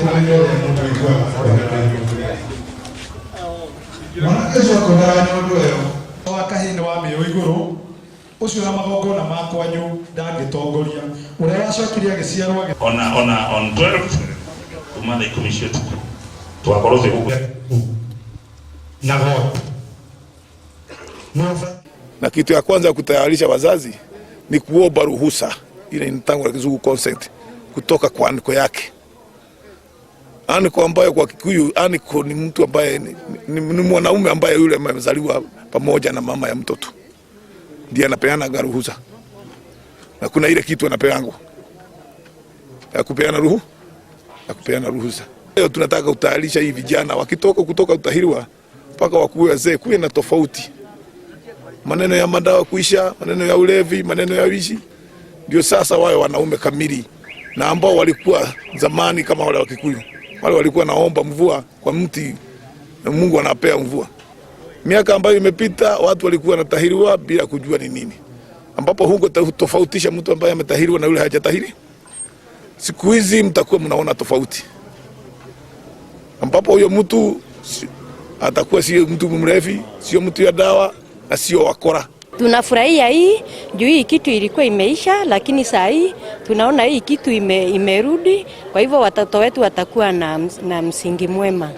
Mũthenya ũrĩa mũndũ aiguaga akohera nyondo. Mwanake ũcio akohera nyondo ĩyo. Wa kahĩĩ nĩ wa mĩũ igũrũ, ũcio na magongona ma kwanyu ndangĩtongoria. Ũrĩa wacokire agĩciarwo agĩ. Ona on 12 kuma thaa 10 cia ũtukũ tũgakorwo twĩ gũkũ. Na goti. Na kitu ya kwanza kutayarisha wazazi ni kuomba ruhusa, ile inaitangwa na Kizungu consent, kutoka kwa anko yake. Anko ambayo kwa Kikuyu anko ni mtu ambaye ni mwanaume ambaye yule amezaliwa pamoja na mama ya mtoto, ndiye anapeana ruhusa, na kuna ile kitu anapeangwa ya kupeana ruhu ya kupeana ruhusa. Leo tunataka kutayarisha hii vijana wakitoka kutoka utahiriwa mpaka wakuwe wazee, kuwe na tofauti maneno ya madawa kuisha, maneno ya ulevi, maneno ya wizi, ndio sasa wawe wanaume kamili, na ambao walikuwa zamani kama wale wa Kikuyu, wale walikuwa naomba mvua kwa mti na Mungu anapea mvua. Miaka ambayo imepita watu walikuwa wanatahiriwa bila kujua ni nini, ambapo huko tofautisha mtu ambaye ametahiriwa na yule hajatahiri. Siku hizi mtakuwa mnaona tofauti, ambapo huyo mtu atakuwa sio mtu mrefi, sio mtu ya dawa na sio wakora. Tunafurahia hii juu hii kitu ilikuwa imeisha, lakini saa hii tunaona hii kitu imerudi. Kwa hivyo watoto wetu watakuwa na msingi mwema.